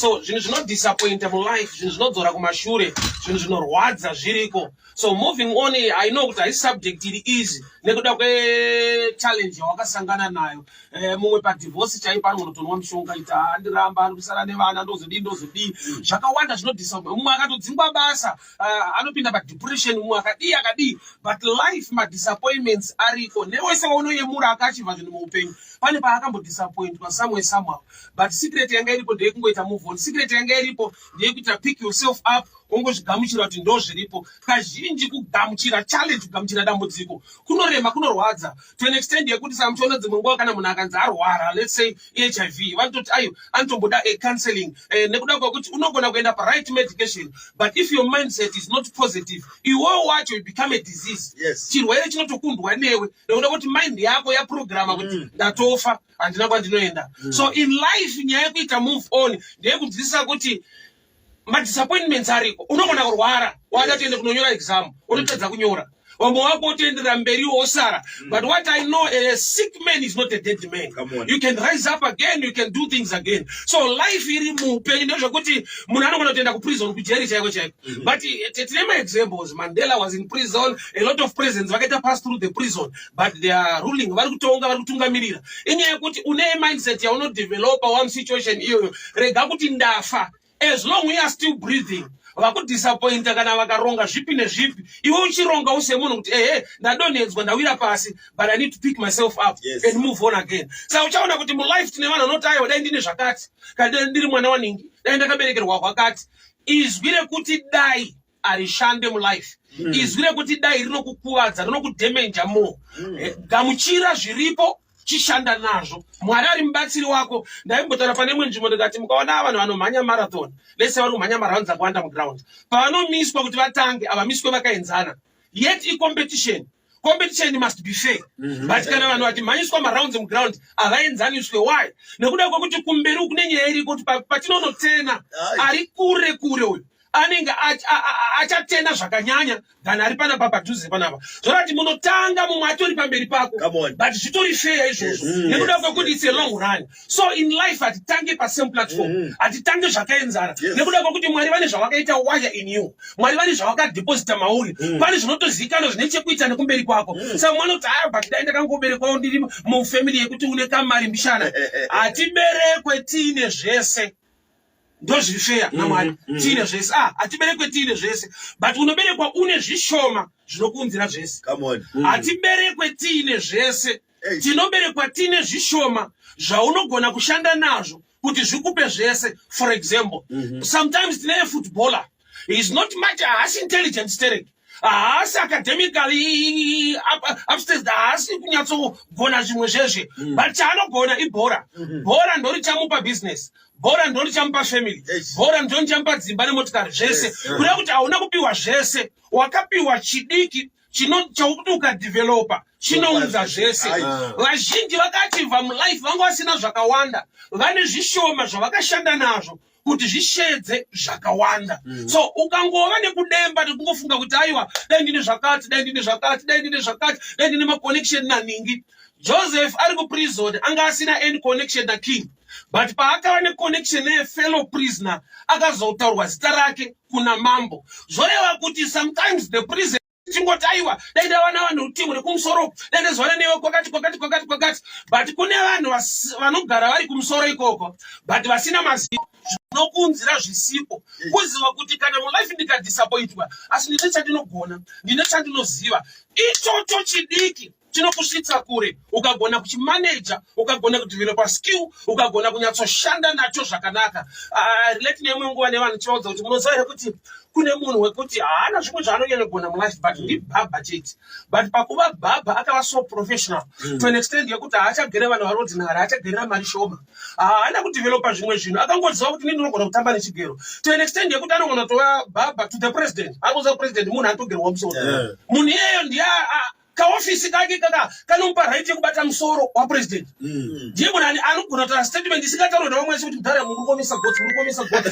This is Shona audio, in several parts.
So zvinhu zvinodisappointa mulife, zvinhu zvinodzora kumashure, zvinhu zvinorwadza zviriko. So moving on, I know kuti haisi subject iri easy nekuda kwechallenge yawakasangana nayo. Mumwe padivorce chaipo anogonotonwa mushonga, ita andiramba, ari kusara nevana, ndozodii, ndozodii, zvakawanda zvinodisappoint. Mumwe akatodzingwa basa, anopinda padepression, mumwe akadii akadii. But life, madisappointments ariko. Newese waunoyemura akachivha zvinhu muupenyu, pane paakambodisappointwa somewhere, somehow. But secret yanga iripo ndeyekungoita move on. Secret yanga iripo ndeyekuita pick yourself up, wongozvigamuchira kuti ndo zviripo. Kazhinji kugamuchira challenge, kugamuchira dambudziko kunorema, kunorwadza to an extent yekuti saka muchiona dzimwe nguva kana munhu akanzi arwara, let's say HIV, vanototi ayo anotomboda a counseling, nekuda kwekuti unogona kuenda paright medication, but if your mindset is not positive, iwewo wacho you become a disease. Chirwere chinotokundwa newe nekuda kuti mind yako yaprograma kuti ndatofa, handina kwandinoenda. So in life, nyaya yekuita move on ndeyekunzwisisa kuti madisappointments ariko. Unogona kurwara, wada toende kunonyora exam, wototadza kunyora, vamwe wako wotoenderera mberi, wosara. But what I know, a sick man is not a dead man. Come on. You can rise up again, you can do things again. So life iri muupenyu ndezvekuti munhu anogona kutoenda kuprison, kujeri chaiko chaiko. But tine maexamples. Mandela was in prison. A lot of presidents vakaita pass through the prison, but they are ruling, vari kutonga, vari kutungamirira. Inyaya yekuti une mindset yaunodevelopa one situation iyoyo. Rega kuti ndafa. As long we are still breathing, vakudisappointa kana vakaronga zvipi nezvipi, iwe uchironga usemunhu kuti ehe, ndadonhedzwa, ndawira pasi, but I need to pick myself up and move on again. Saka uchaona kuti mulife tine vanhu vanoti, "Aiwa, dai ndine zvakati, kana dai ndiri mwana waningi, dai ndakaberekerwa kwakati." Izwi rekuti dai harishande mulife. Izwi rekuti dai rinokukuvadza, rinokudhamenja more. Gamuchira zviripo, chishanda nazvo. Mwari ari mubatsiri wako. Ndaimbotaura pane imwe nzvimbo ndikati mukaona vanhu vanomhanya marathon lese, vari kumhanya marounds akawanda muground, pavanomiswa kuti vatange, havamiswe vakaenzana. Yet icompetition. Competition must be fair. But kana vanhu vachimhanyiswa marounds muground, havaenzaniswe. Why? Nekuda kwekuti kumberi kune nyaya iriko kuti patinonotena, ari kure kure uyu anenge achatena zvakanyanya than ari panapa padhuze panapa. Zvorati munotanga, mumwe atori pamberi pako. Come on. But zvitori fair izvozvo nekuda kwekuti it's a long run. So in life hatitange pasame platform, hatitange zvakaenzana, nekuda kwekuti Mwari vane zvavakaita wire in you. Mwari vane zvavakadeposita mauri. Pane zvinotozivikanwa zvine chekuita nekumberi kwako. Saka mwana kuti, "Aya, but dai ndakangoberekwawo ndiri mufamily yekuti une kamari mbishana." Hatiberekwe tiine zvese. Ndozviri fair naMwari, tiine zvese. Ah, hatiberekwe tiine zvese, but unoberekwa une zvishoma zvinokuunzira zvese. Come on. Hatiberekwe tiine zvese. Hey. Tinoberekwa tiine zvishoma zvaunogona kushanda nazvo kuti zvikupe zvese. For example, sometimes tine footballer. He is not much, haasi intelligent sterek, haasi academically upstairs, haasi kunyatsogona zvimwe zvezve, but chaanogona ibhora. Bhora ndorichamupa business, bhora ndorichamupa family, bhora ndorichamupa dzimba nemotikari, zvese. Kuda kuti hauna kupiwa zvese, wakapiwa chidiki chaukuti ukadevelopa chinounza zvese. Vazhinji vakachibva mulife vanga vasina zvakawanda, vane zvishoma zvavakashanda nazvo kuti zvishedze zvakawanda. So ukangova nekudemba nekungofunga kuti, "Aiwa, dai ndine zvakati, dai ndine zvakati, dai ndine zvakati, dai ndine maconnection naningi." Joseph ari kuprison anga asina any connection naking, but paakava neconnection nefellow prisoner, akazotaurwa zita rake kuna mambo. Zvoreva kuti sometimes the prison chingoti, "Aiwa, dai ndawana vanhu timu rekumusoro, dai ndazowana newe kwakati kwakati kwakati kwakati." But kune vanhu vanogara vari kumusoro ikoko but vasina mazivo zvinokuunzira zvisipo. Kuziva kuti kana mulife ndikadisappointwa, asi ndine chandinogona, ndine chandinoziva, ichocho chidiki chinokusvitsa kure ukagona kuchimaneja, ukagona kudevelopa skill, ukagona kunyatsoshanda nacho zvakanaka. Ah, relate neimwe nguva nevanhu chivaudza kuti munoziva here kuti kune munhu wekuti haana zvimwe zvaanonyanyogona mulife, but ndibhabha chete. But pakuva bhabha akava so professional to an extent yekuti haachagere vanhu vari ordinary, haachagerera mari shoma. Haana kudevelopa zvimwe zvinhu, akangoziva kuti nini ndinogona kutamba nechigero, to an extent yekuti anogona kutova bhabha to the president. Anoziva president munhu anotogerwa musoro. Munhu iyeyo ndiye kaofisi kake kaka kanomupa right yekubata musoro wapresident. Ndiye munhu anogona kutaura statement isingataurwe navamwe vese kuti, "Mudhara, muri kuomesa gotsi, muri kuomesa gotsi."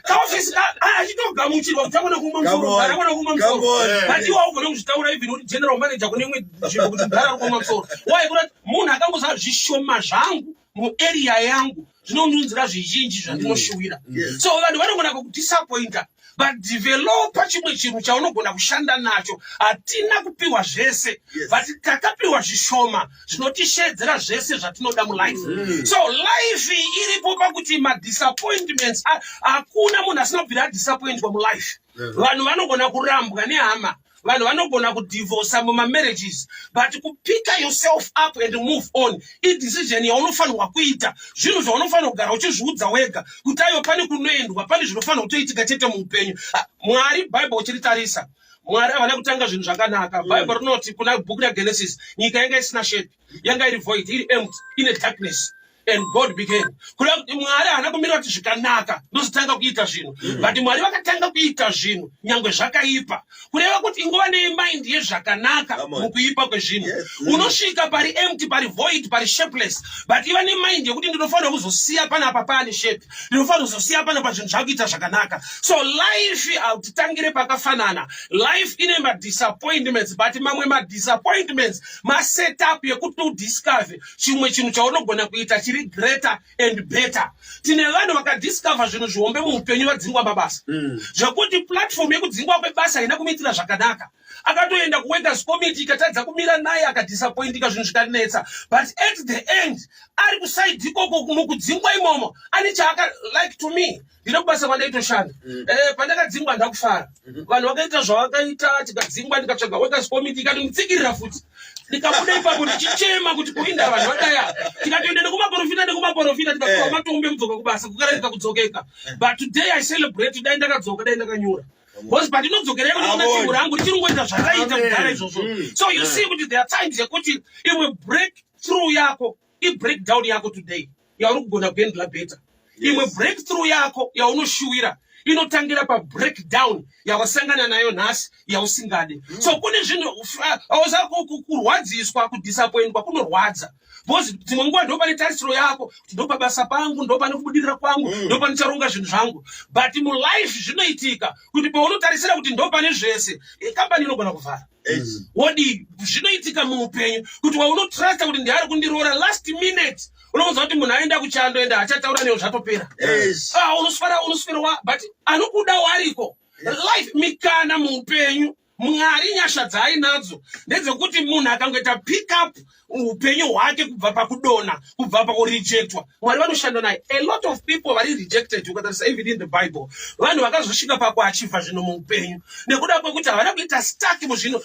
Kaofisi achitogamuchirwa kuti agona kuuma musoro. Come on. Mudhara agona kuuma musoro. Come on. But iwe haugone kuzvitaura even uri general manager kune imwe nzvimbo kuti mudhara ari kuoma musoro. Why? Kurati munhu akangoziva zvishoma zvangu. Muarea yangu zvinondiunzira zvizhinji zvandinoshuwira. So vanhu vanogona kukudisappointa, but developa chimwe chinhu chaunogona kushanda nacho. Hatina kupiwa zvese, but takapiwa zvishoma zvinotishedzera zvese zvatinoda mulife. So life iripo pakuti madisappointments, hakuna munhu asina kubvira adisappointwa mulife. Vanhu vanogona kurambwa nehama, vanhu vanogona kudivhosa mumamarriages, but kupicka yourself up and move on idecision yaunofanirwa kuita. Zvinhu zvaunofanira kugara uchizviudza wega kuti aiwa, pane kunoendwa, pane zvinofanira kutoitika chete muupenyu. Ah, Mwari, Bhaibheri uchiritarisa, Mwari havana kutanga zvinhu zvakanaka. Bhaibheri rinoti kuna bhuku raGenesis, nyika yanga isina shape, yanga iri void, iri empty, ine darkness, and God began. Kureva kuti Mwari haana kumira kuti zvikanaka ndozotanga kuita zvinhu, but Mwari vakatanga kuita zvinhu nyangwe zvakaipa. Kureva kuti ingova nemind yezvakanaka Come on. mukuipa kwezvinhu. Unosvika pari empty, pari void, pari shapeless, but iva nemind yekuti ndinofanira kuzosiya panapa paane shape, ndinofanira kuzosiya panapa zvinhu zvakuita zvakanaka. So life hautitangire pakafanana. Life ine madisappointments, but mamwe madisappointments masetup yekuti udiscover chimwe chinhu chaunogona kuita chiri greater and better. Tine vanhu vakadiscover zvinhu zvihombe muupenyu vadzingwa mabasa, zvekuti platform yekudzingwa kwebasa haina kumuitira zvakanaka. Akatoenda kuworkers committee, ikatadza kumira naye, akadisappointika, zvinhu zvikanetsa, but at the end ari kuside ikoko mukudzingwa imomo ane chaaka. Like to me, ndine kubasa kwandaitoshanda. Pandakadzingwa ndakufara. Vanhu vakaita zvavakaita, tikadzingwa, ndikatsvaga workers committee, ikatonditsikirira futi. Ndikabuda ipapo ndichichema kuti kuinda vanhu vadaya. Tikatoenda nekumaprofita, nekumaprofita, tikapiwa matombo ekudzoka kubasa, kukareka kudzokeka. But today I celebrate. Dai ndakadzoka, dai ndakanyura, because pandinodzokereko ndinoona Amen. timu rangu richiri kungoita zvaraita Amen. kudhara izvozvo. So you see kuti there are times yekuti imwe breakthrough yako ibreakdown yako today yauri kugona kuhandla better. Imwe breakthrough yako yaunoshuwira inotangira pabreakdown yawasangana nayo nhasi yausingade. So kune zvinhu auza kurwadziswa, kudisappointwa kunorwadza, because dzimwe nguva ndo pane tarisiro yako kuti ndo pabasa pangu, ndo pane kubudirira kwangu, ndo panicharonga zvinhu zvangu. But mulife zvinoitika kuti paunotarisira kuti ndo pane zvese, kambani inogona kuvhara. Wodi zvinoitika muupenyu kuti waunotrusta kuti ndiari kundiroora, last minute unoudza kuti munhu aenda kuchando, enda achataura newo, zvatopera. Ah, unoswera unoswera, but anokuda wariko. Life mikana muupenyu. Mwari nyasha dzaainadzo ndedzekuti munhu akangoita pick up upenyu hwake kubva pakudonha, kubva pakurejectwa, Mwari vanoshanda naye. A lot of people vari rejected, ukatarisa even in the Bible, vanhu vakazosvika pakuachivha zvinhu muupenyu nekuda kwekuti havana kuita stuck muzvinhu.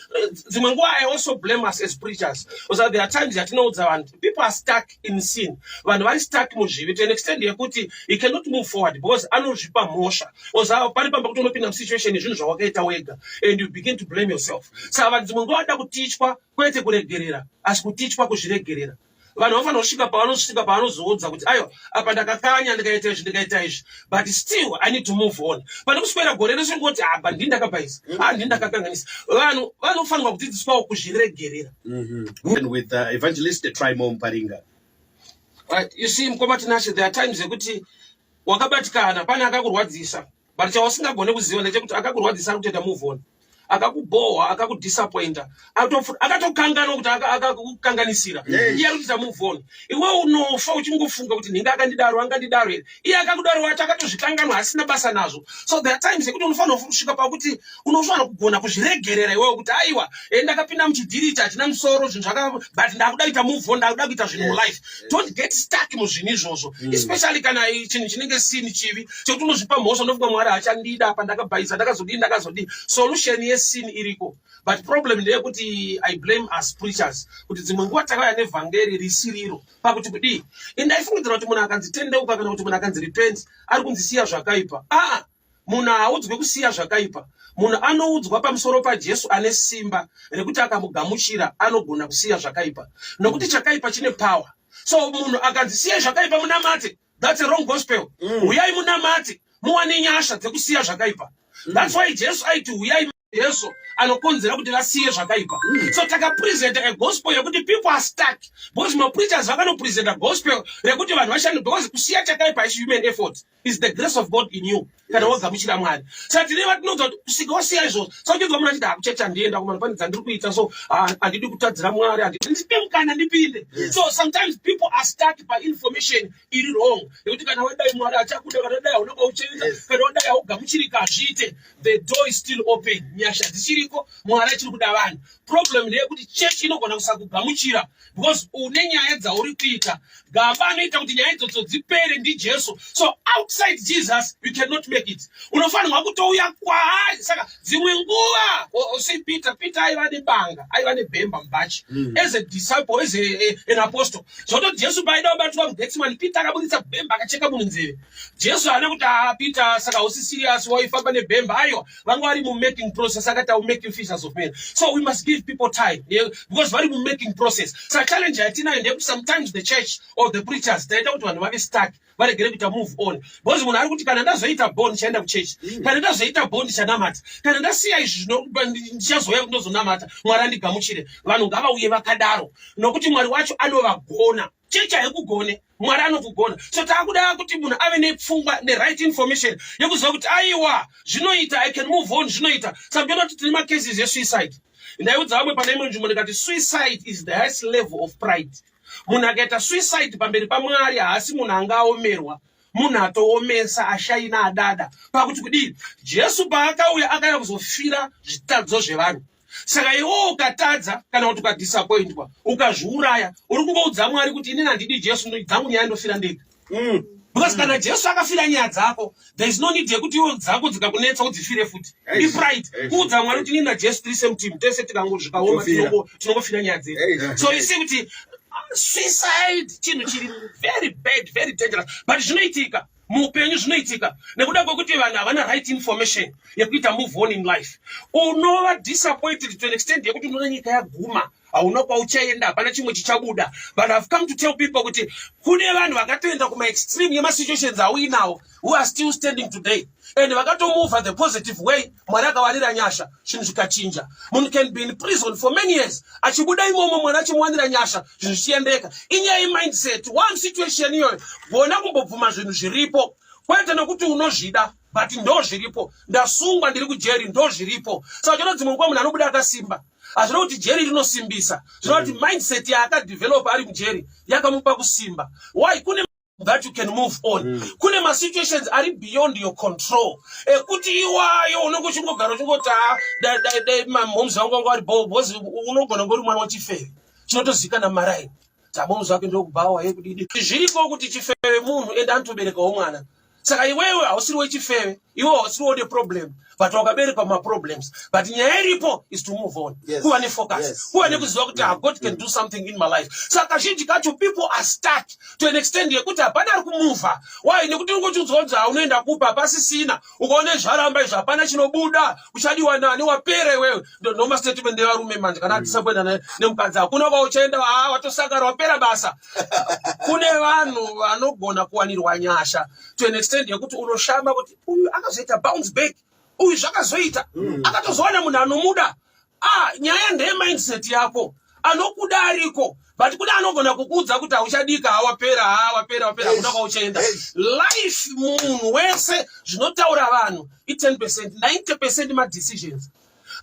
Dzimwe nguva I also blame us as preachers. So there are times yatinoudza vanhu, people are stuck in sin, vanhu vari stuck muzvivi to an extent yekuti he cannot move forward because anozvipa mhosva. Oza pane pamba kuti unopinda musituation yezvinhu zvawakaita wega and you begin to blame yourself. Saka vanhu dzimwe nguva vanoda kutichwa kwete kuregerera, asi kutichwa kuzviregerera. Vanhu vanofanira kusvika pavanosvika pavanozoudza kuti aiwa, apa ndakakanya, ndikaita izvi, ndikaita izvi, but still I need to move on. Pane kuswera gore rese ngoti apa ndini ndakabhaisa, a ndini ndakakanganisa. Vanhu vanofanirwa kudzidziswawo kuzviregerera. And with Evangelist Trymore Mparinga. Right, you see, mukoma Tinashe, there are times yekuti wakabatikana, pane akakurwadzisa, but chausingagone kuziva ndechekuti akakurwadzisa ari kutoita move on. Akakubhohwa, akakudisappointa, akatokanganwa kuti akakukanganisira. Iye ari kuita move on. Iwe unofa uchingofunga kuti nhinga akandidaro, angandidaro here? Iye akakudaro wacho akatozvikanganwa, asina basa nazvo. So there are times yekuti unofanira kusvika pakuti unofanira kugona kuzviregerera iwewe kuti aiwa, ndakapinda muchidhiri ichi hachina musoro, zvinhu zvaka, but ndakuda kuita move on, ndakuda kuita zvinhu mulife. Don't get stuck muzvinhu izvozvo, especially kana chinhu chinenge sin, chivi chekuti unozvipa mhosva, unofunga Mwari hachandida, apa ndakabhaisa, ndakazodii, ndakazodii. Solution yesin iriko, but problem ndeyekuti I blame us preachers kuti dzimwe nguva takauya nevhangeri risiriro. Pakuti kudii, indaifungidzira kuti munhu akanzi tendeuka kana kuti munhu akanzi repent, ari kunzi siya zvakaipa. Aa, munhu haaudzwe kusiya zvakaipa. Munhu anoudzwa pamusoro paJesu ane simba rekuti akamugamuchira anogona kusiya zvakaipa, nokuti chakaipa chine power. So munhu akanzi siyai zvakaipa munamate, that's a wrong gospel. Uyai munamate muwane nyasha dzekusiya zvakaipa. That's why Jesu aiti uyai. Jesu anokonzera kuti vasiye zvakaipa. So takapresenta a gospel yekuti people are stuck because mapreachers vakanopresenta gospel rekuti vanhu vashande, because kusiya chakaipa is human effort, is the grace of God in you kana wagamuchira Mwari. Saka tine vatinoudza kuti kusvika wasiya izvozvo. Saka uchinzwa munhu achiti, "Hakuchechi handienda kumana, pane dzandiri kuita, so handidi kutadzira Mwari, ndipe mukana ndipinde." So sometimes people are stuck painformation iri wrong yekuti kana wadai Mwari achakuda, kana wadai hauna kwauchaenda, kana wadai haugamuchirika. Hazviite. The door is still open, nyasha dzichiriko, Mwari achiri kuda vanhu. Problem ndeyekuti chechi inogona kusakugamuchira because une nyaya dzauri kuita. Gamba anoita kuti nyaya idzodzo dzipere ndiJesu. So outside Jesus you cannot make it. Unofanirwa kutouya kwaari. Saka dzimwe nguva see Peter. Peter aiva nebanga, aiva nebhemba mubachi as a disciple, as an apostle. Zvototi Jesu paaida kubatwa muGetsemani, Peter akabudisa bhemba, akacheka munhu nzeve. Jesu haana kuti, "Ah Peter, saka hausi serious, waifamba nebhemba." Aiwa, vanga vari mumaking process. Akati, "Au making fishers of men." So we must give people time, yeah, because vari mumaking process. Saka challenge yatinayo ndeyekuti sometimes the church or the preachers taita kuti vanhu vave stuck, varegere kuita move on, because munhu ari kuti, "Kana ndazoita bond ndichaenda kuchechi, kana ndazoita bond ndichanamata, kana ndasiya izvi ndichazouya kundozonamata, Mwari andigamuchire." Vanhu ngavauye vakadaro, nokuti Mwari wacho anovagona. Chechi haikugone, Mwari anokugona. So taakuda kuti munhu ave nepfungwa neright information yekuziva kuti, "Aiwa, zvinoita, I can move on, zvinoita." Saka muchiona kuti tine macases esuicide. Ndaiudza vamwe pane imwe nzvimbo ndikati suicide is the highest level of pride. Munhu akaita suicide pamberi paMwari haasi munhu angaomerwa, munhu atoomesa, ashaina, adada. Pakuti kudii? Jesu paakauya, akauya kuzofira zvitadzo zvevanhu. Saka iwewo ukatadza kana kuti ukadisappointwa, ukazviuraya, uri kungoudza Mwari kuti, "Inini handidi Jesu, dzangu nyaya ndofira ndega." Because kana Jesu akafira nyaya dzako, there is no need yekuti iwe dzako dzikakunetsa udzifire futi. Ipride kuudza Mwari kuti, "Inini naJesu tiri same team, tese tikangozvikaoma Tofira. tinongofira nyaya dzedu." So you see kuti suicide chinhu chiri very bad, very dangerous, but zvinoitika muupenyu. Zvinoitika nekuda kwekuti vanhu havana right information yekuita move on in life. Unova disappointed to an extent yekuti unoona nyika yaguma, hauna kwauchaenda, hapana chimwe chichabuda. But I've come to tell people kuti kune vanhu vakatoenda kumaextreme yemasituations auinawo who are still standing today and vakatomova the positive way. Mwari akawanira nyasha, zvinhu zvikachinja. Munhu can be in prison for many years, achibuda imomo Mwari achimuwanira nyasha, zvinhu zvichiendeka. Inyaya yemindset. One situation iyoyo, gona kumbobvuma zvinhu zviripo, kwete nekuti unozvida, but ndo zviripo. Ndasungwa, ndiri kujeri, ndo zviripo. Saka chino dzimwe nguva munhu anobuda akasimba. Hazvina kuti jeri rinosimbisa, zvinova kuti mindset yaakadevelopa ari mujeri yakamupa kusimba. Why? Kune that you can move on. Kune masituations ari beyond your control ekuti iwayo unenge uchingogara uchingoti, "Ah, dai mamoms vangu vanga vari bo," because unogona ngori mwana wechifeve chinotozikanwa mumaraini, tamoms vake ndokubhawa yekudidi. Zviriko kuti chifeve munhu ende anotoberekawo mwana. Saka iwewe hausiri wechifeve, iwe hausiriwo neproblem, but wakaberekwa maproblems. But nyaya iripo is to move on, kuva nefocus, kuva nekuziva kuti, ah, God can do something in my life. Saka kazhinji kacho people are stuck to an extent yekuti hapana ari kumuvha. Why? Nekuti ungochiudzwa kunzi haunoenda kupa hapasisina. Ukaone zvaramba izvo, hapana chinobuda, uchadiwa nani? Wapera iwewe. Ndomastatement evarume manje kana adisappointa nemukadzi, hakuna kwauchaenda, ah, watosakara, wapera basa. Kune vanhu vanogona kuwanirwa nyasha to an extent yekuti unoshama kuti uyu akazoita bounce back, uyu zvakazoita, akatozowana munhu anomuda. Ah, nyaya ndeye mindset yako. Anokuda ariko, but kune anogona kukuudza kuti hauchadika, hawapera, hawapera, wapera, hakuna kwauchaenda. Life, munhu wese, zvinotaura vanhu i10%, 90% madecisions.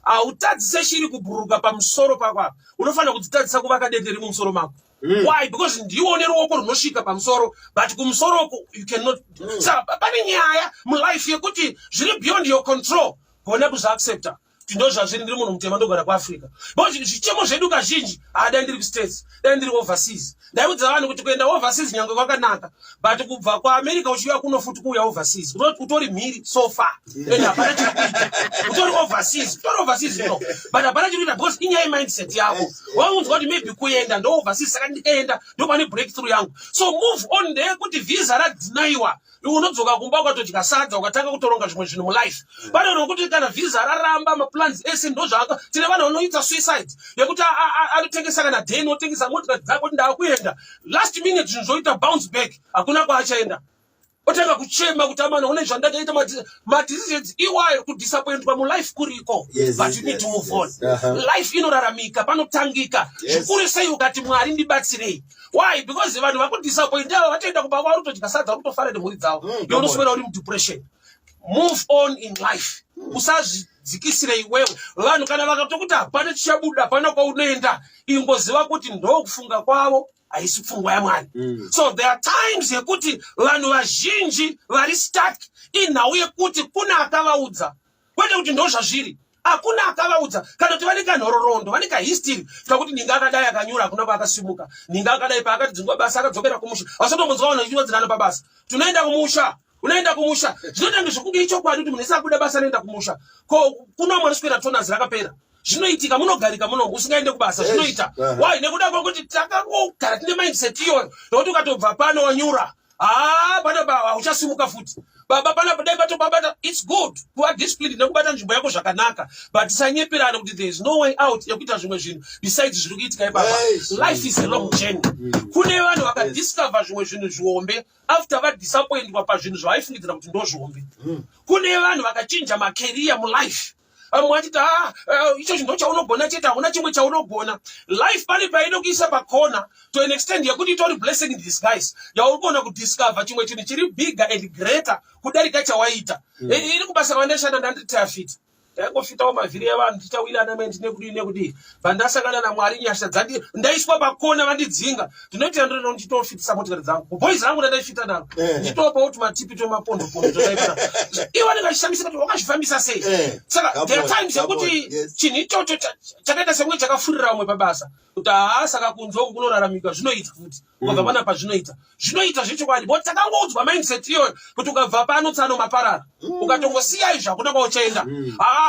Hautadzise shiri kubhururuka pamusoro pako apa, unofanira kudzitadzisa kuvaka dende mumusoro mako. Why? Because ndiwo une ruoko runosvika pamusoro, but kumusoroko you cannot. Saka pane nyaya mulife yekuti zviri beyond your control, gona kuzviaccepta kuti ndo zvazviri. Ndiri munhu mutema, ndogara kuAfrica, because zvichemo zvedu kazhinji, ah, dai ndiri kuStates, dai ndiri overseas. Ndaiudza vanhu kuti kuenda overseas nyange kwakanaka, but kubva kuAmerica uchiuya kuno futi kuuya overseas, utori mhiri so far and hapana chiri kuita. Utori overseas, utori overseas, no, but hapana chiri kuita because inyaya yemindset yako. Waunzwa kuti maybe kuenda ndo overseas, saka ndikaenda ndo pane breakthrough yangu. So move on ndeyekuti visa radhinaiwa, unodzoka kumba, ukatodya sadza, ukatanga kutoronga zvimwe zvinhu mulife. Pane nokuti kana visa raramba, maplans ese ndozvaka. Tine vanhu vanoita suicide yekuti anotengesa kana dheni, otengesa motikari dzako kuti ndaakuenda. Last minute zvinhu zvoita bounce back, hakuna kwaachaenda. Otanga kuchema kuti, "Amana, une zvandakaita." Madecisions iwayo, kudisappointwa mulife kuriko, but you need to move on. Life inoraramika, panotangika. Zvikuru sei ukati, "Mwari, ndibatsirei." Why? Because vanhu vakudisappoint ava vatoenda kumba kwavo, kutodya sadza, kutofara nemhuri dzavo. Iwe unoswera uri mudepression. Move on in life. Usazvidzikisire iwewe. Vanhu kana vakatokuti hapana chichabuda, hapana kwaunoenda, ingoziva kuti ndokufunga kwavo, haisi pfungwa yaMwari. So there are times yekuti vanhu vazhinji vari stuck inhau yekuti kuna akavaudza, kwete kuti ndo zvazviri. Hakuna akavaudza, kana kuti vane kanhororondo, vane kahistory kakuti ninga akadai akanyura, hakuna kwaakasimuka, ninga akadai paakati dzingwa basa akadzokera kumusha. Vasatombonzwa vanhu vachiwadzirana pabasa, "Tunoenda kumusha, unoenda kumusha." Zvinotange zvokunge ichokwadi kuti munhu ese akuda basa anoenda kumusha. Ko kuno mwanoswera tonazi rakapera, zvinoitika, munogarika muno usingaende kubasa, zvinoita. Why? Nekuda kwekuti takangogara tine mindset iyoyo nokuti ukatobva pano wanyura, haa, pano hauchasimuka futi baba. Pana dai patobabata. It's good kuva disciplined nekubata nzvimbo yako zvakanaka, but tisanyeperana kuti there is no way out yekuita zvimwe zvinhu besides zviri kuitika ipapa. Life is a long journey. Kune vanhu vakadiscover zvimwe zvinhu zvihombe after vadisappointwa pazvinhu zvavaifungidzira kuti ndo zvihombe. Kune vanhu vakachinja macareer mulife, vamwe vachiti, "Ah, icho chinhu chaunogona chete, hakuna chimwe chaunogona." Life pane painokuisa pakona to an extent yekuti itori blessing in disguise yauri kuona kudiscover chimwe chinhu chiri bigger and greater kudarika chawaita. Iri kubasa kwandashanda ndanditafita, ndaingofitawo mavhiri evanhu, tichawirana mendi nekudii nekudii. Pandasangana naMwari, nyasha dzandi, ndaiswa pakona, vandidzinga, ndinoitira ndinoda ndichitofitisa motikari dzangu, boys rangu randaifita naro, ndichitopawo tumatipi twemapondopondo totaipana. Ivo vanenge vachishamisika kuti wakazvifambisa sei. Saka Come there are on, times come on, yekuti chinhu ichocho chakaita semwe chakafurira vamwe pabasa kuti, haa, saka kunze uku kunoraramika, zvinoita futi. Ukabva panapa zvinoita, zvinoita zvechokwadi, but takangoudzwa mindset iyoyo kuti ukabva pano tsano maparara, ukatongosiya izvi hakuna kwauchaenda. Haa,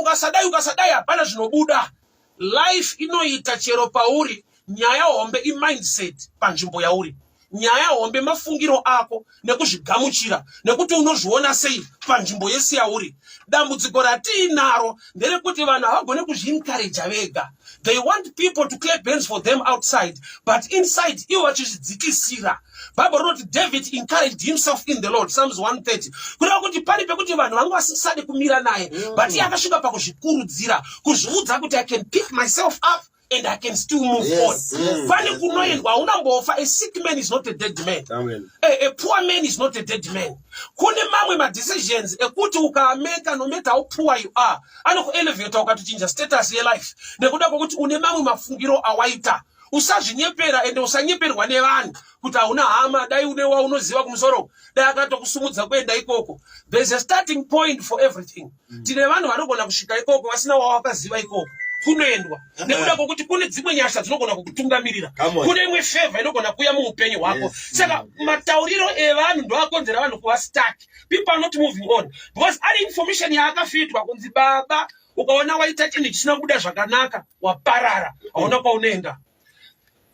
ukasadai, ukasadai, hapana zvinobuda. Life inoita chero pauri. Nyaya hombe imindset panzvimbo yauri. Nyaya hombe mafungiro ako nekuzvigamuchira nekuti unozviona sei panzvimbo yese yauri. Dambudziko ratiinaro nderekuti vanhu havagone kuzviencouraja vega. They want people to clap hands for them outside, but inside ivo vachizvidzikisira. Bhaibheri rinoti David encouraged himself in the Lord, Psalms 130, kureva kuti pane pekuti vanhu vanga vasisade kumira naye, but iye akasvika pakuzvikurudzira, kuzviudza kuti, "I can pick myself up and I can still move on." Pane kunoendwa, haunambofa. A sick man is not a dead man. Amen. A poor man is not a dead man. Kune mamwe madecisions ekuti ukaameka, no matter how poor you are, anokuelevata ukatochinja status yelife nekuda kwekuti une mamwe mafungiro awaita. Usazvinyepera ende usanyeperwa nevanhu kuti hauna hama. Dai une waunoziva kumusoro, dai akatokusumudza kuenda ikoko. There's a starting point for everything. Tine vanhu vanogona kusvika ikoko vasina wawakaziva ikoko kunoendwa, nekuda kwokuti kune dzimwe nyasha dzinogona kukutungamirira. Come on. Kune imwe favor inogona kuuya muupenyu hwako. Saka matauriro evanhu ndoakonzera vanhu kuva stuck. People are not moving on because ari information yaakafitwa kunzi, "Baba, ukaona waita chinhu chisina kubuda zvakanaka, waparara, hauna kwaunoenda."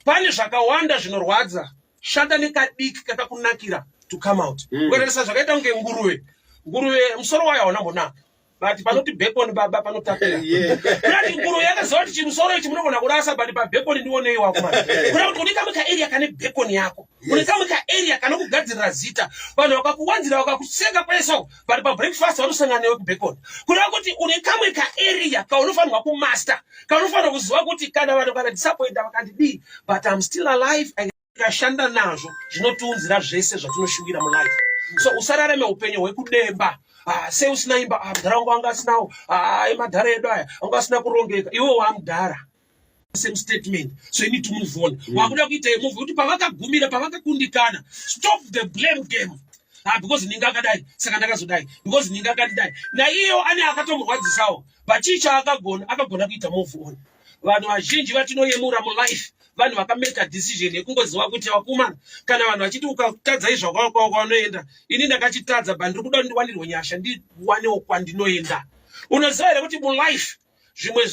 Pane zvakawanda zvinorwadza. Shanda nekadiki kakakunakira to come out. Ukatarisa zvakaita kunge nguruve, nguruve musoro wayo hauna mbonaka, but panoti bacon, baba, panotapira. Kurati nguruve yakaziva kuti chimusoro ichi munogona kurasa, but pabacon ndionei wako mani. Kuda kuti une kamwe kaarea kane bacon yako, une kamwe kaarea kanokugadzirira zita. Vanhu vakakuwanzira, vakakuseka kwese, but pabreakfast vanosangana newe kubacon. Kureva kuti une kamwe kaarea kaunofanirwa kumaster, kaunofanirwa kuziva kuti kana vanhu vakadisappointa, vakandidii, but I'm still alive. Tikashanda nazvo, zvinotiunzira zvese zvatinoshuvira mulife. So usararame upenyu hwekudemba. Ah, sei usina imba? Ah, mudhara wangu anga asinawo. Ah, emadhara edu aya anga asina kurongeka. Iwe wamudhara, same statement. So you need to move on. Wakuda kuita move kuti pavakagumira, pavakakundikana, stop the blame game. Ah, because ninga akadai saka ndakazodai, because ninga akandidai. Naiyewo ane akatomurwadzisawo, but chii chaakagona? Akagona kuita move on. Vanhu vazhinji vatinoyemura mulife, vanhu vakameka decision yekungoziva kuti, "Vakomana, kana vanhu vachiti ukatadza izvo kwaunoenda, ini ndakachitadza, but ndiri kuda ndiwanirwe nyasha, ndiwanewo kwandinoenda." Unoziva here kuti mulife zvimwe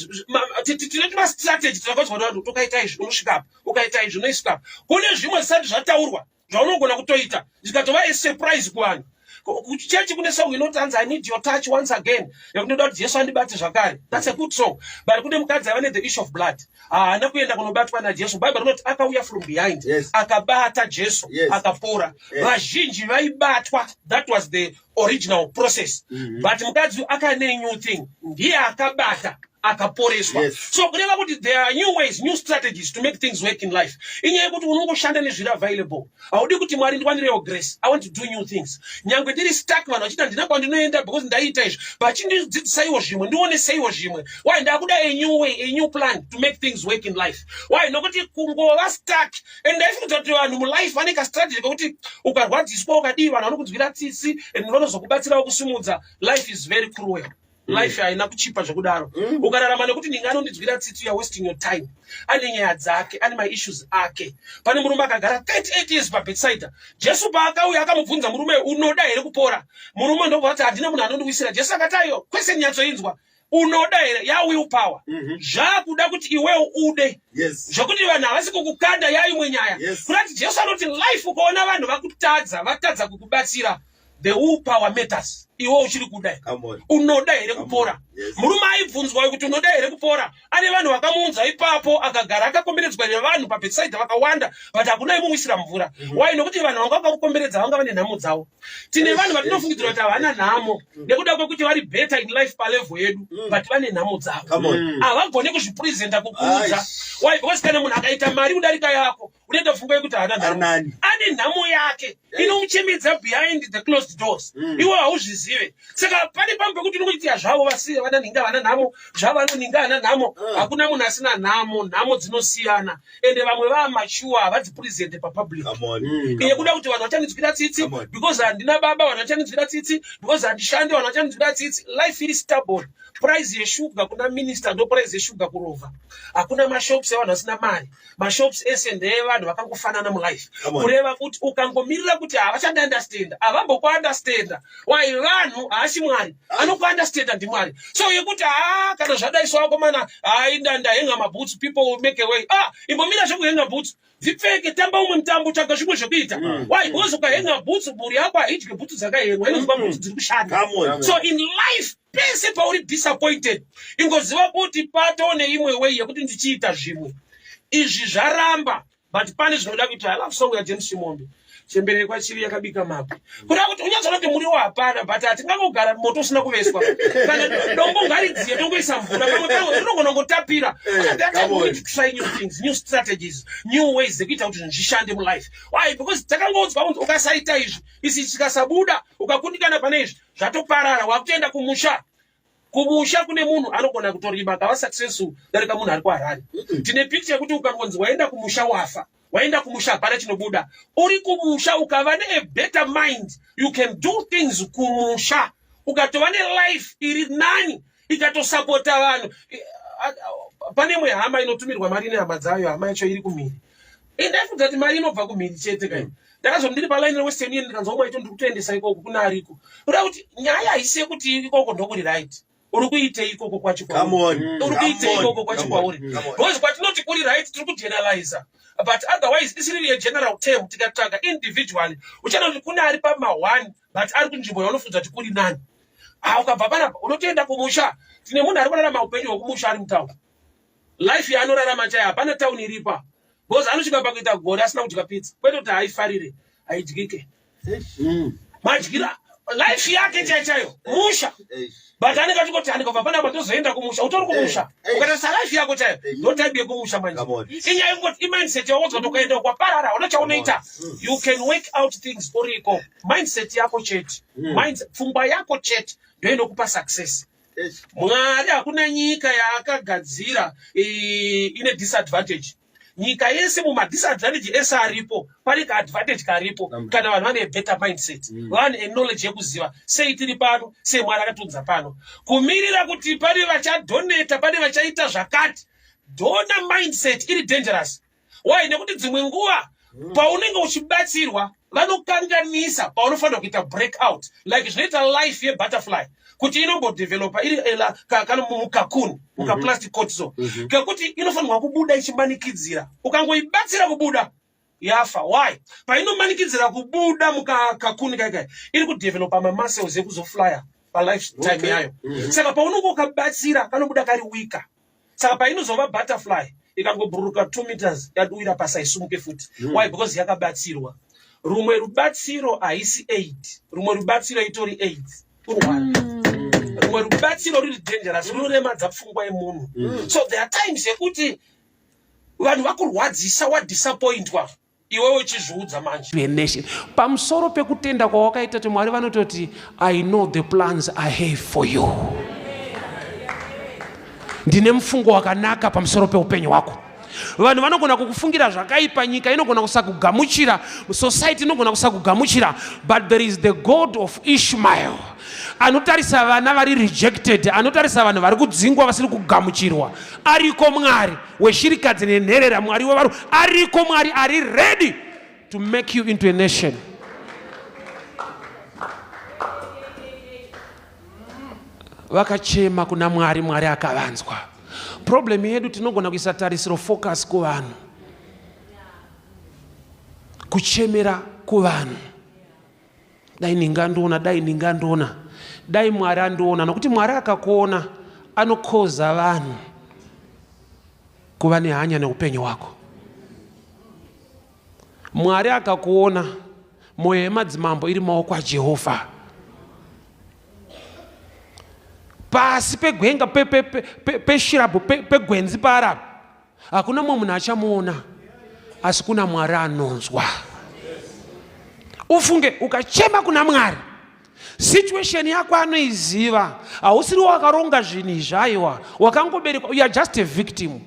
tine tumastrategy takaudzwa nevanhu kuti ukaita izvi unosvika apa, ukaita izvi unoisvika apa? Kune zvimwe zvisati zvataurwa zvaunogona kutoita zvikatova asurprise kuvanhu. Kuchechi kune song inoti hanzi, "I need your touch once again," yekuti ndoda kuti Jesu andibate zvakare. That's a good song, but kune mukadzi ava nethe issue of blood, haana kuenda kunobatwa naJesu. Bible rinoti akauya from behind, akabata Jesu, akapora. Vazhinji vaibatwa, that was the original process, but mukadzi akane new thing, ndiye akabata, akaporeswa. So kureva kuti there are new ways, new strategies to make things work in life. Inyaya yekuti unongoshanda nezviri available. Haudi kuti, "Mwari, ndiwanirewo grace, I want to do new things. Nyangwe ndiri stuck, vanhu vachiti handina kwandinoenda because ndaita izvi, vachindidzidzisaiwo zvimwe, ndioneseiwo zvimwe." Why? Ndakuda a new way, a new plan to make things work in life. Why? Nokuti kungova stuck, and ndaifunga kuti vanhu mulife vane kastrategy kekuti ukarwadziswa, ukadii, vanhu vanokunzwira tsitsi and vanozokubatsirawo kusimudza. Life is very cruel. Life haina kuchipa zvekudaro. Ukararama nekuti ndinge anondidzwira tsitsi, you are wasting your time. Ane nyaya dzake, ane maissues ake. Pane murume akagara 38 years paBethsaida. Jesu paakauya akamubvunza, "Murume, unoda here kupora?" Murume ndobva ati, "Handina munhu anondiwisira." Jesu akati, "Aiyo, kwese nyatsoinzwa, unoda here?" Yawill power. Zvakuda kuti iwewo ude, zvokuti vanhu havasi kukukanda yaimwe nyaya. Kurati Jesu anoti life, ukaona vanhu vakutadza, vatadza kukubatsira, the will power matters. Iwe uchiri kuda, Come on. unoda here kupora? Yes. Murume aibvunzwa kuti unoda here kupora, ane vanhu vakamuunza ipapo, akagara akakomberedzwa nevanhu paBethsaida vakawanda, but hakuna imuwisira mvura. Why? Nokuti vanhu vanga vakamukomberedza vanga vane nhamo dzavo. Tine vanhu vatinofungidzira kuti havana nhamo nekuda kwekuti vari better in life palevel yedu, but vane nhamo dzavo. Come on. Havagoni kuzvipresenta, kukuudza. Aish. Why? Because kana munhu akaita mari kudarika yako, unoita pfungwa yekuti haana nhamo. Anani. Ane nhamo yake inomuchemedza behind the closed doors. Iwe hauzvizive. Saka pane pamwe pekuti unongoitia zvavo vasiye vananhinga vana nhamo zvavo, vanoninga vana nhamo. Hakuna munhu asina nhamo. Nhamo dzinosiyana, ende vamwe vamachuwa havadzipresente papublic. Come on. Iye kuda kuti vanhu vachandinzwira tsitsi Come on. because handina baba, vanhu vachandinzwira tsitsi because handishandi, vanhu vachandinzwira tsitsi. Life iri stubborn. Price yeshuga kuna minister ndo price yeshuga kurovha. Hakuna mashops evanhu vasina mari. Mashops ese ndeevanhu vakangofanana mulife. Come on. Kureva kuti ukangomirira kuti havachandiunderstanda, havambokuunderstanda. Why? Vanhu haasi Mwari. Anokuunderstanda ndiMwari. So yekuti haa, kana zvadai so, akomana, hai, ndahenga mabhutsu, people will make a way. Ah, imbomira zvekuhenga bhutsu, dzipfeke, tamba umwe mutambo, tsvaga zvimwe zvekuita. Why? Because ukahenga bhutsu, mhuri yako haidye bhutsu dzakahengwa, inonzwa bhutsu dziri kushanda. Come on. So in life, pese pauri disappointed, ingoziva kuti pato neimwe way yekuti ndichiita zvimwe. Izvi zvaramba, but pane zvinoda kuita. I love song yaJames Chimombe, "Chembere kwaChivi yakabika mabwe." Kuda kuti unyatsoona kuti muriwo hapana, but hatingangogara moto usina kuveswa. Kana dombo ngaridziye, tongoisa mvura. Pamwe pamwe rinogona kungotapira. That time Come we on. need to try new things, new strategies, new ways dzekuita kuti zvinhu zvishande mulife. Why? Because takangoudzwa kunzi ukasaita izvi, isi chikasabuda, ukakundikana pane izvi, zvatoparara, wakutoenda kumusha. Kumusha kune munhu anogona kutorima akava successful darika munhu ari kuHarare. Tine picture yekuti ukangonzi waenda kumusha, wafa. Waenda kumusha, hapana chinobuda. Uri kumusha, ukava neabetter mind, you can do things kumusha, ukatova nelife iri nani, ikatosapota vanhu. Pane imwe hama inotumirwa mari nehama dzayo. Hama yacho iri kumhiri. Indaifunga kuti mari inobva kumhiri chete kai. Ndakazoti ndiri palaini reWestern Union, ndikanzwa umwe aito, "Ndiri kutoendesa ikoko kuna ariko." Kuda kuti nyaya haisi yekuti ikoko ndokuri right. Uri kuitei ikoko kwacho Come kwauri? on. Uri kuitei Come on. ikoko kwacho Come on. kwauri? Come on. Because kwatinoti kuri right, tiri kugeneraliza, but otherwise isiri yegeneral term. Tikatsvaga individually, uchaona kuti kune ari pama1, but ari kunzvimbo yaunofunza kuti kuri nani. Ha, ukabva panapa unotoenda kumusha. Tine munhu ari kurarama upenyu hwekumusha ari mutauni. Life yaanorarama chaiyo, hapana tauni iripa, because anosvika pakuita gore asina kudya pizza. Kwete kuti haifarire, haidyike. Madyira life yake chaiyo chaiyo musha, but anenge achingoti, "Andikabva panapa tozoenda kumusha." Utori kumusha. Ukatarisa life yako chaiyo, ndo type yekumusha manje. Come on. Inyaya yekungoti imindset yawodzwa kuti ukaenda kwaparara, una chaunoita. You can work out things uriko. Mindset yako chete, pfungwa yako chete ndo inokupa success. Mwari hakuna nyika yaakagadzira ine disadvantage. Nyika yese, mumadisadvantage ese aripo, pane kaadvantage karipo kana vanhu vane better mindset, vane knowledge yekuziva sei tiri pano, sei Mwari akatunza pano. Kumirira kuti pane vachadonata, pane vachaita zvakati, donor mindset iri dangerous. Why? Nekuti dzimwe nguva paunenge uchibatsirwa, vanokanganisa paunofanira kuita break out, like zvinoita life yebutterfly kuti inombodevelopa iri kana mukakuni, mukaplastic coat, so kekuti inofanirwa kubuda ichimanikidzira. Ukangoibatsira kubuda, Yafa. Why? Painomanikidzira kubuda mukakakuni kaikai, iri kudevelopa mamuscles ekuzoflya palifetime yayo. Saka paunonge ukabatsira, kanobuda kari weaker. Saka painozova butterfly, ikangobhururuka 2 meters, yaduwira pasi, haisumuke futi. Why? Because yakabatsirwa. Rumwe rubatsiro haisi aid, rumwe rubatsiro itori AIDS, kurwara. Rumwe rubatsiro ruri dangerous, runoremadza pfungwa yemunhu. So there are times yekuti vanhu vakurwadzisa, wadisappointwa, iwewe uchizviudza manje nation pamusoro pekutenda kwawakaita kuti Mwari vanototi, "I know the plans I have for you." Ndine mufungo wakanaka pamusoro peupenyu hwako. Vanhu vanogona kukufungira zvakaipa, nyika inogona kusakugamuchira, society inogona kusakugamuchira, but there is the God of Ishmael anotarisa vana vari rejected, anotarisa vanhu vari kudzingwa, vasiri kugamuchirwa. Ariko Mwari weshirikadzi nenherera, Mwari wevaru. Ariko Mwari ari ready to make you into a nation. Vakachema kuna Mwari, Mwari akavanzwa. Problem yedu, tinogona kuisa tarisiro, focus kuvanhu, kuchemera kuvanhu, "Dai ndingandiona, dai ndingandiona, dai Mwari andiona." Nokuti Mwari akakuona, anokoza vanhu kuva nehanya neupenyu hwako. Mwari akakuona, mwoyo yemadzimambo iri maoko aJehovha. Pasi pegwenga, peshrub, pegwenzi paarabhu, hakuna mumwe munhu achamuona, asi kuna Mwari anonzwa. Ufunge, ukachema kuna Mwari, situation yako anoiziva. Hausiri wakaronga zvinhu izvi, aiwa, wakangoberekwa. You are just a victim.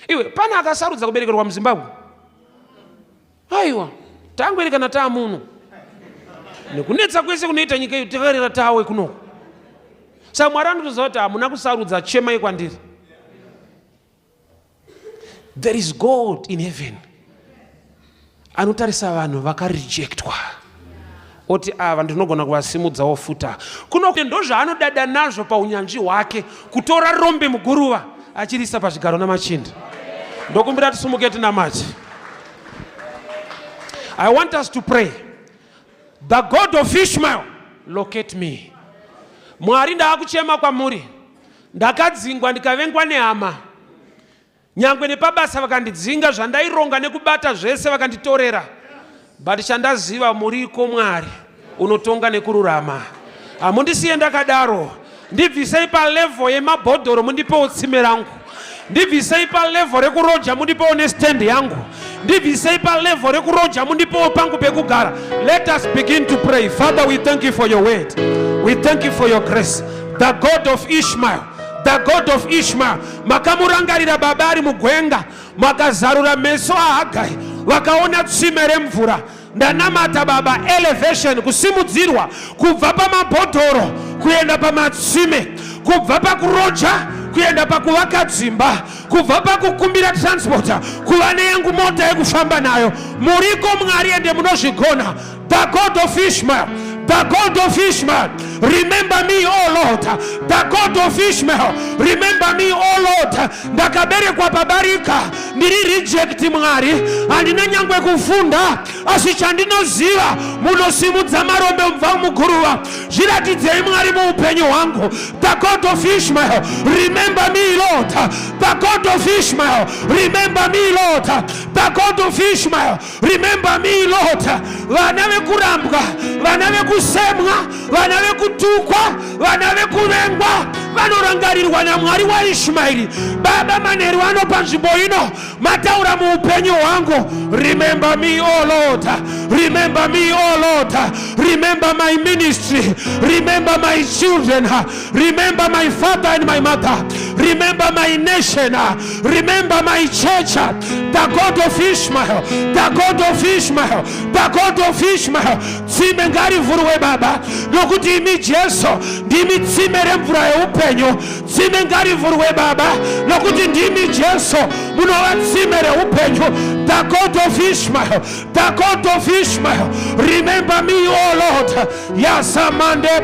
Iwe, pane akasarudza kuberekerwa muZimbabwe? Aiwa, tangoerekana taamuno nekunetsa kwese kunoita nyika iyo, takarera tawe kunoko. Saka Mwari anotoziva kuti hamuna kusarudza, chemai kwandiri. There is God in heaven anotarisa vanhu vakarejectwa, oti, "Ava ndinogona kuvasimudzawo futa kuno." Ndo zvaanodada nazvo paunyanzvi hwake, kutora rombe muguruva achirisa pazvigaro namachinda. Ndokumbira tisumuke tinamati. I want us to pray. The God of Ishmael, locate me. Mwari, ndaakuchema kwamuri. Ndakadzingwa, ndikavengwa nehama, nyangwe nepabasa vakandidzinga, zvandaironga nekubata zvese vakanditorera. But chandaziva, muriko Mwari unotonga nekururama. Hamundisiye ndakadaro. Ndibvisei palevel yemabhodhoro, mundipewo tsime rangu. Ndibvisei palevel rekuroja, mundipewo nestand yangu. Ndibvisei palevel rekuroja, mundipewo pangu pekugara. Let us begin to pray. Father, we thank you for your word, we thank you for your grace. The God of Ishmael, the God of Ishmael, makamurangarira baba ari mugwenga, makazarura meso aHagai, vakaona tsime remvura. Ndanamata Baba, elevation, kusimudzirwa kubva pamabhodhoro kuenda pamatsime, kubva pakuroja kuenda pakuvaka dzimba, kubva pakukumbira transport kuva neyangu mota yekufamba nayo. Muriko Mwari, ende munozvigona. The God of Ishmael, the God of Ishmael, remember me, O Lord. The God of Ishmael, remember me, O Lord. Ndakaberekwa pabarika, ndiri reject. Mwari, handina nyangwe kufunda, asi chandinoziva, munosimudza marombe mubva muguruva. Zviratidzei Mwari muupenyu hwangu. The God of Ishmael, remember me, Lord. The God of Ishmael, remember me, Lord. The God of Ishmael, remember me, Lord. Vana vekurambwa, vana vekusemwa, vana vekutukwa, vana vekuvengwa vanorangarirwa naMwari waIshmaeri. Baba, manheru ano panzvimbo ino mataura muupenyu hwangu. Remember me, O Lord. Remember me, O Lord. Remember my ministry, remember my children, remember my father and my mother, remember my nation, remember my church. The God of Ishmael, the God of Ishmael, the God of Ishmael, tsime ngarivhurwe Baba, nokuti imi Jesu ndimi tsime remvura yeupenyu. Tsime ngarivhurwe Baba, nokuti ndimi Jesu munova tsime reupenyu. The God of Ishmael, the God of Ishmael, remember me, O Lord. Yasamandebo.